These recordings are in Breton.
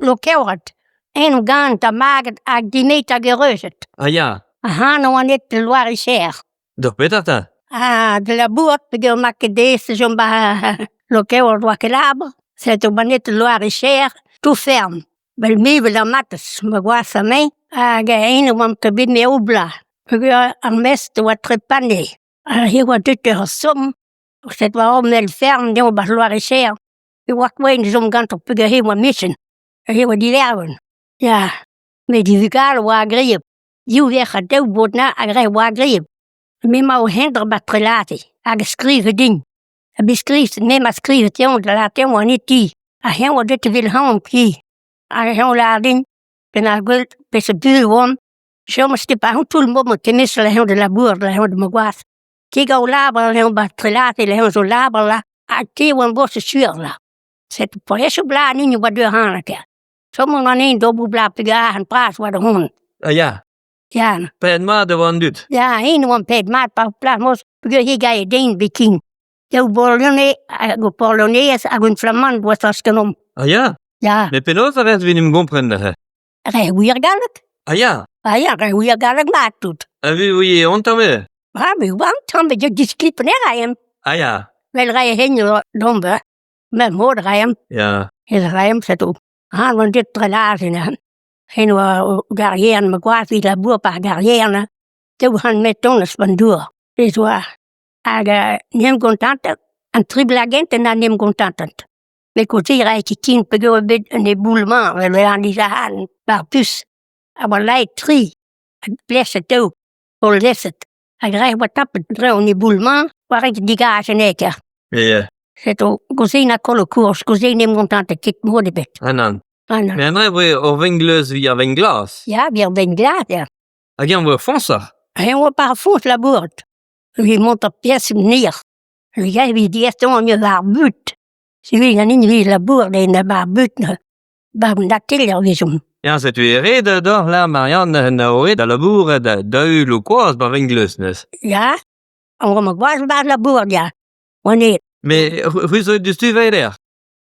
Lokevred. Eno gant ha maget hag dimet hag eureuzet. Ah ya. Ac'hano oan aet da Loar-Iser. D'ur petra 'ta? Ah, da labourat peogwir 'ma ket aes da chom 'ba Lokevred 'oa ket labour. Setu oan aet da Loar-Iser, tout ferm. Vel me 'vel ar matezh, ma gwaz ha me. Hag eno 'oamp ket bet 'met ur bloaz. Peogwir ar mestr 'oa trepane. Ha hi 'oa deut ur somm. Setu 'oa ur mell ferm deomp 'ba Loar-Iser. E oa poent chom gantañ peogwir e oa michin. E oa divergont. Ya, met e vugale 'oa agreet. Div verc'h ha daou baotr 'na hag re 'oa agreet. Me 'ma o hent 'ba Trelate hag skrivet din. Ha bet skrivet, me 'ma skrivet dezhañ da lâret dezhañ 'oan e ti. Ha eñ 'oa deuet evel hañv ti. Hag eñ 'lâr din, penaos gwelet peseurt buhez 'oan. Chom ket pa toull 'mo kemmesk 'lec'h da labourat 'lec'h da ma gwaz. Te 'gav labour 'lec'h 'ba Trelate 'lec'h zo labour là. Ha te 'oan boset sur là. Setu poezhioù bloaz an hini 'oa deuet ac'hann ker. Chom on ganin d'ober bloaz peogwir arc'hant bras 'oa da c'hont. Ah ya. Ya. Paeet mat e oa an dud. Ya, int 'oant paeet mat pa plas moz peogwir he gae den biken. Daou Bolonais hag ur Polonaise hag un Flamand 'oa tost ganeomp. Ah ya? Ya. Met penaos a rez evit 'n em gompren neuze? Re wir galleg. Ah ya? Ah ya, re wir galleg mat tout. Ha vi ouie on tamm eo? Ah, me oan tamm bet disklipen e raemp. Ah ya. Vel rae hen domp, met mod raemp. Ya. Ez raemp, setu. Ha oan deut trelazin, hein. Hen oa garrier ma gwaz evit labour par garrier, 200 metr tonnes ban dour. Ez oa. Hag n'em gontantet, an tri bloaz gentañ n'en em gontantent. Met koulz e rae ket ken peogwir bet en e boull-mañ evel an Izahan war bus a oa laet tri hag pleset daou holl-leset hag re 'oa tapet dre an e boull-mañ 'oa ret degas anezhe ker. Ya. Setu gozein ha koll kourz, gozein em gontantet ket mod ebet. Ah nann. Ah nann. Met an dra e voe ur vengleuz evit ar venglas. Ya, evit ar venglas, ya. Hag eñ 'oa foñsoc'h. Eñ 'oa par foñs labourat. Evit mont ar pezh neer. Ya, evit diaes dont war ar but. Setu ganin evit labour den 'ba ar but neuze. 'Ba an atelier 'vezomp. Ya, setu e ret deoc'h là, Marianne, en eo da labourat da heul ho kwaz 'ba Vengleuz neuze. Ya, on ma gwaz 'ba labour ya. Oan aet. Met c'hwi zo diouzhtu vet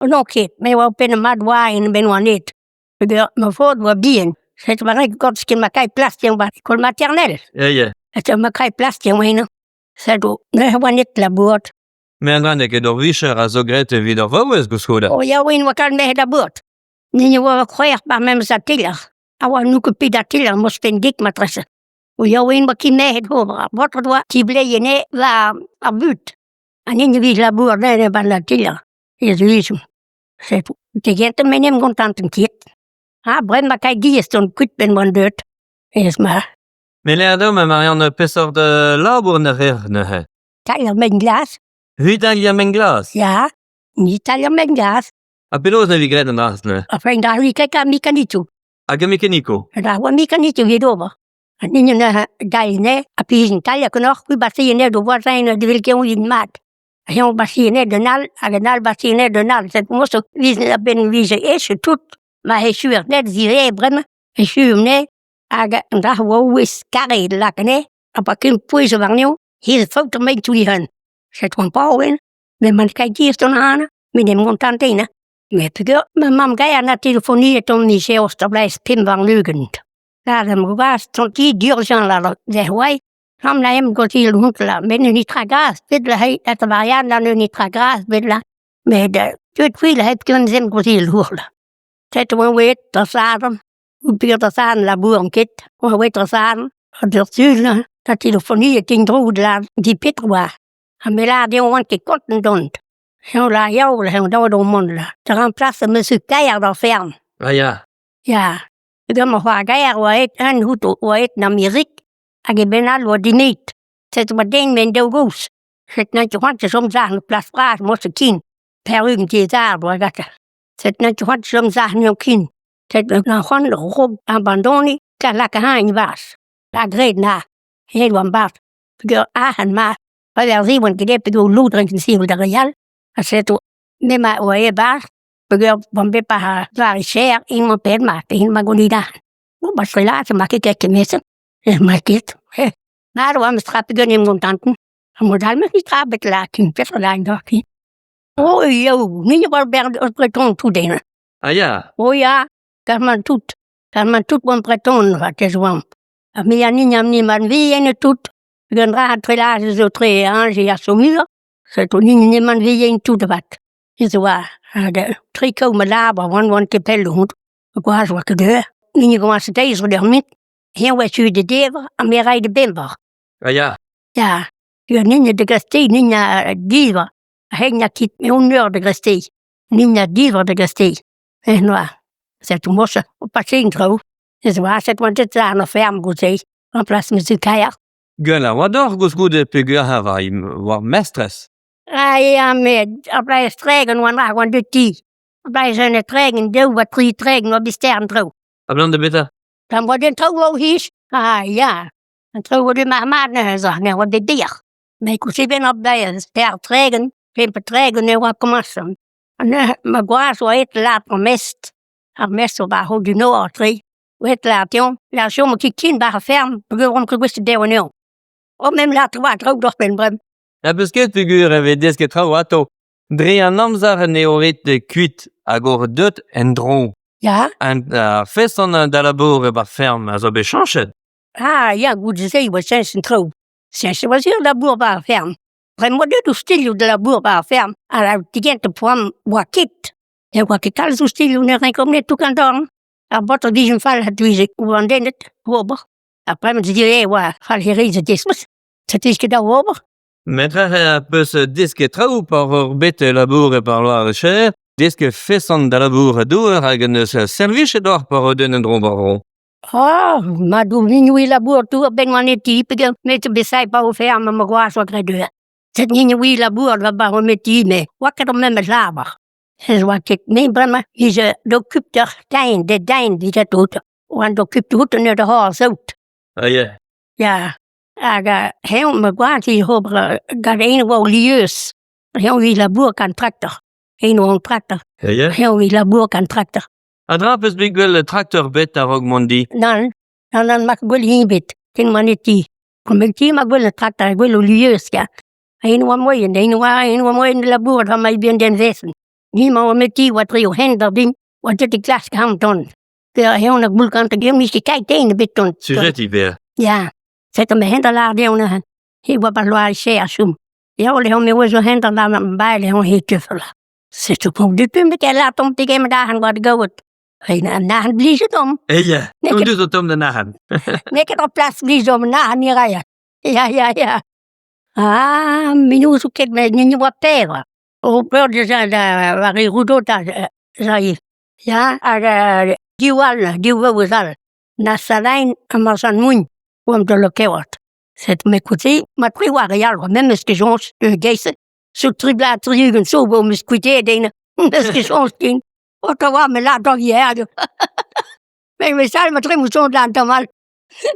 N'on ket, me 'oa penn mat 'oa en benn oan aet. Peogwir ma faotr 'oa bihan. Setu ma rae gortoz ket ma kae plas dezhañ 'ba école maternelle. Ya, ya. Setu ma kae plas dezhañ eno. Setu neuze 'oan aet labourat. Met an dra n'eo ket ur vicher a zo graet evit ur vaouez koulskoude. O ya, oa kalz merc'hed a-bord. Ni 'oa c'hwec'h 'ba memes atelier. A oa n'on ket pet atelier, 'm dik matrese. O ya, oa ket merc'hed ober. Ar baotred 'oa tibleiñ anezhe war ar but. An hini 'vije labourat anezhe 'ba an atelier. Ez vezomp. Setu, digentañ me 'n em gontanten ket. Ha bremañ 'kae diaes dont kuit 'benn 'oan deuet. Ez ma. Met lec'h deomp, Marianne, peseurt labour ne reer neuze? Tailh ar maen-glas. Hu tailh ar maen-glas? Ya, ni tailh ar maen-glas. Ha penaos ne vez graet an dra-se neuze? Enfin, da ri ket ar mekanikoù. Hag ar mekanikoù? Da oa mekanikoù evit ober. An hini neuze dailh anezhe, ha pizhin tailh ganeoc'h, c'hwi basi anezhe d'ho voisin evel ket evit mat. Eñ basi anezhe d'un all, hag un all basi anezhe d'un all. Setu mosto 'vije a-benn 'vije echu tout. Ma echuer net 'ziwezh bremañ, echu anezhe, hag an dra 'oa ouez karet lak anezhe, ha pa ken pouez warnezho. He faotr mein toull Setu an paour met man ket diaes dont ac'hane, met en em gontantin hein. Met peogwir ma mamm-gaer na telefoniet on nijeoz da vloaz 25. Lâret em gwaz tonti d'urgent la dezhoai, Am na em gotil hont la, met un itra gras bet la hei, at Marianne an un itra gras bet la. Met deuet c'hwi la hep ken zem gotil hour la. Setu oan oet da sadorn, Peogwir da sadorn labouran ket, oan oet da sadorn. Ha d'ur sul neuze, da telefoniet en-dro da di petra 'oa. Ha me lâr dezhañ 'oan ket kontant dont. Eñ 'lâr ya, eñ daou d'o mont là. Da remplasañ monsieur Kaer d'ar ferm. Ah ya. Ya. Gant ma c'hoar-gaer 'oa aet un outo 'oa aet en Amerik hag eben all 'oa dimet. Setu ma den men daou gozh. Setu n'eus ket c'hoant da chom sac'h plas bras morse ken. Pevar-ugent diaes 'oa gantañ. Setu n'eus ket c'hoant da chom sac'h anezhañ ken. Setu gant c'hoant raok abandoniñ da lakaat eñ e-barzh. Ha graet na, aet 'oan 'barzh peogwir arc'hant ma pa se 'oan ket aet peogwir lod 'rankent sevel d'ar re all. Ha setu me 'ma 'oa aet 'barzh peogwir 'oan bet pa doare cher emañ pet mat emañ gonit arc'hant. Bon ba selaat 'ma ket graet kement-se, emañ ket. Mat 'oa memes tra peogwir en em gontanten. Ha mod all 'meus netra ebet lakaet petra 'lain deoc'h-c'hwi. Oh yaou, me 'oa ur bern breton tout hein. Ah ya Oh ya. Kar tout. Kar tout oamp breton 'vat ez oamp. Ha me an hini am anvezen tout. Hag an dra trelazet zo tre Añje ha Saumur, setu an hini 'm anvezen tout avat. Ez oa hag tre kaout ma labour oan oan ket pell du-hont. Gwazh oa ket eur. Hini 'gomañse deiz eo d'ar met. Eñ oa echu da debriñ ha me 'rae da bemp eur. Ah ya. Ya, an hini da greisteiz, an hini a div eur. Eñ n'a ket un eur da greisteiz. An hini a div eur da greisteiz. Eñ 'noa. Setu morse o pasein traoù. Ez oa aset oan ket war ar ferm goude, en plas ma zud-kaer. Gwell a oa deoc'h koulskoude peogwir war mestrez. Ah ya, met ar bloaz 30 oan war oan deut ti. Ar bloaz 31, 32 30 oa bet stern traoù. Abalamour da betra? Da oa den traoù oa o hich. Ah ya, an traoù oa bet marc'h-mat neuze, ne oa bet dir. Met koulskoude ar bloaz 34, 35 e oa komañset. Ha neuze ma gwaz oa aet lâret ar mestr, ar mestr oa 'ba ar Route du Nord tre, oa aet lâret dezhañ, lâret chom ket ken 'ba ar ferm peogwir oamp ket gouest da debriñ anezhañ. Oh me 'm lâret e oa traoù doc'hpenn bremañ. Na peus ket peogwir e vez desket traoù atav. Dre an amzer n'eo ret kuit hag oc'h deut en-dro. Ya. An ar feson da labour e-barzh ferm a zo bet chañchet. Ah ya, goude-se e oa cheñch an traoù. Cheñch e oa sur labour 'ba ar ferm. Bremañ oa deuet oustilhoù da labour 'ba ar ferm ha digentañ poan 'oa ket. Ne oa ket kalz oustilhoù ne renkomp net toug an dorn. Ar baotr 'vije fall ha 'vije oandennet ober. Ha bremañ e oa fall he desmos. Setu ket dav ober. Met az peus desket traoù pa oc'h bet labouret par Loir-et-Cher, desket feson da labourat douar hag en deus servijet deoc'h pa oc'h deuet en-dro war-dro. Ah, ma douvinoù e labour tour benn oan e ti peogwir me zo bet savet 'ba o ferm ma gwaz oa graet eur. Set hini oa labour 'ba o meti met 'oa ket ar memes labour. Ez oa ket me bremañ 'vije d'okup d'ur tein, d'e dein 'vije tout. Oan d'okup tout neuze da c'hor saout. Ah ya. Ya, hag eñ ma gwaz e ober gant eñ oa o lieus. Eñ evit labour gant traktor. Eñ oa an traktor. Ah ya. Eñ evit labour gant traktor. A dra 'peus bet gwelet traktor bet a-raok mont di? Nann, nann, nann, ma gwell hini bet, ken oan e ti. Met ti ma gwelet traktor, gwell o lieus ya. Eñ oa moaien, eñ oa, eñ oa moaien da labourat war ma bihan den vezen. Ni ma oa met ti oa tre o hent d'ar din, oa deuet da klask ac'hanomp tont. Peogwir eñ a goul gantañ geomp n'eus ket kaet den ebet tont. Sujet ivez. Ya, setu ma hent a lâr dezhañ neuze. He oa ba loa cher a chom. Ya, eo me oa zo hent a lâr bae eo he teufel. Setu pont du met ket lâr tamm pegement arc'hant oa da gaout. An arc'hant blijet omp. Eh ya, on deus o tomm d'an arc'hant. N'eo ket ur plas blij omp an arc'hant ni 'rae. Ya, ya, ya. Ah, me n'ouzon ket met ni oa pevar. O peur dija da war e roudota jae. Ya, hag div all, div vaouez all. Na Salain ha Marzan-Mougn oamp da Lokeored. Setu me koulz-se, ma tre war re all, memes ket soñj eus geizet. Zo tri bloaz 60 zo vo 'meus kuitaet eno. 'Meus ket soñj ken. O ta oa me lâr deoc'h ivez. Met wechall ma tre soñj an tamm all.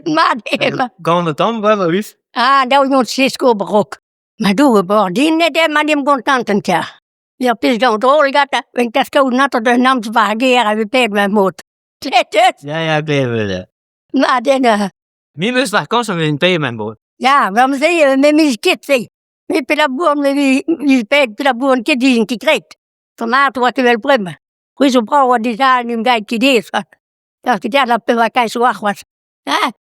Mat eo. Gant an tamm bremañ, Ruz? Ah, daou on sesko ober raok. Ma doue bord din eo ma n'em gontanten ker. Ur pezh gaon drol gantañ, 'vit klask kaout an atant un amzer war ar gêr a vez paeet ma mod. Klevet? Ya, ya, klevet. Mat eo. Me 'meus vakañs a vez paeet ma mod. Ya, gant se, me 'meus ket se. Me pelabour me vez paeet pelabour ket din ket graet. Mat oa ket evel bremañ. C'hwi zo brav oa dija en em gaet ket aes c'hoazh. Ur ket aes ar pevar kaez oa c'hoazh. Hein?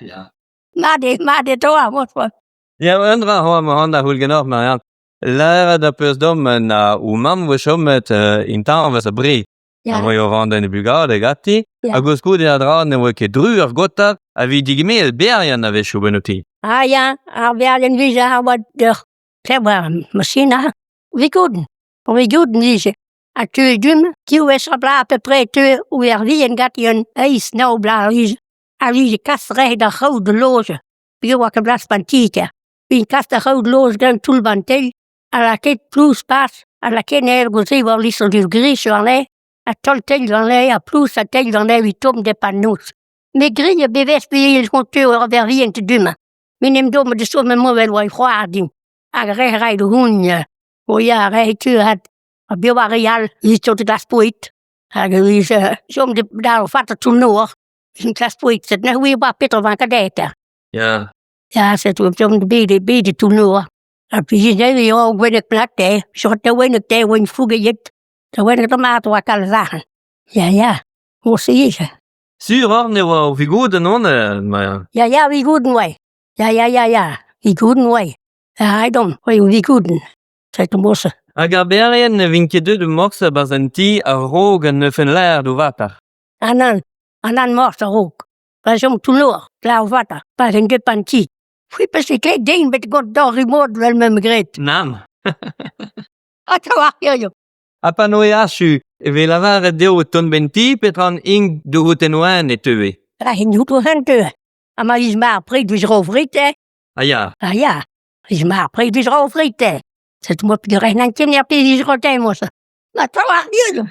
Ya. Mat eo, mat eo toi, moi c'hoazh. Ya, un dra c'hoazh ma ran da c'houll ganeoc'h, Marianne. Lâret a peus deomp na ho mamm 'voe chomet intañvez abred. Ya. A voe o vont en bugale ganti. Ya. Ha koulskoude a dra ne voe ket dru ar gotad a vi digemeret berrien a-wechoù benn outi. Ah ya, ar berrien vije a oa deoc'h. Klev ar machine ha Vigouden. Vigouden vije. Ha teu dum, div wech ar bloaz à-peu-près teu ouzh ar vihan ganti un eizh, nav bloaz vije. A vije kas re d'ar c'hraou da lojañ. Piv oa ket blaz 'ba an ti-kêr. Vin kas d'ar c'hraou da lojañ gant toull 'ba an teil. Ha lakaet plouz pas, ha lakaet anezhe goude war listr du gris warnezhe, ha taol teil warnezhe, ha plouz ha teil warnezhe evit tomm e-pad noz. Me grign bewech pe teu ur vervien du-mañ. Me 'n em dommo da stourm emañ oa c'hoar din. Hag re 'ray da c'hougn, o ya, re tu hat. Ha bev ar re all, evit da glask boued. Hag e vije chom da fat toull nor. Klask boued, set ne ouie oa petra 'vank dezhe. Ya. Ya, setu chom da bediñ, bediñ toull nor. Ha plijus eo gwelet plat dezhe, sur da welet dezhe oant fougeet. Da welet mat oa kalz arc'hant. Ya, ya. Morse ivez. Sur oc'h ne oa ur Vigoudenn on ma... Ya, ya, Vigoudenn oa. Ya, ya, ya, ya, Vigoudenn oa. Ha edon, oa eo Vigoudenn. Setu morse. Hag ar berien ne vint ket deuet morse 'barzh an ti a-raok an neufen lâr d'o vatar. An an, an an morse a-raok. Pa chom toull-nor, glav vata, pa en deus an ti. C'hwi 'peus ket klevet den bet gant dor mod 'vel meump graet. Nann. Ha trawalc'h hiziv. Ha pa n'oe achu e vez lavaret dezho tont 'benn ti petra an int dourout-en-oan e teue. Ra hin houto hen teue. Ha ma viz mar pred viz ro frite. Ah ya. Ah ya. Viz mar pred viz ro frite. Setu 'moa peogwir an ken er pezh viz ro te moa. Ma trawalc'h hiziv.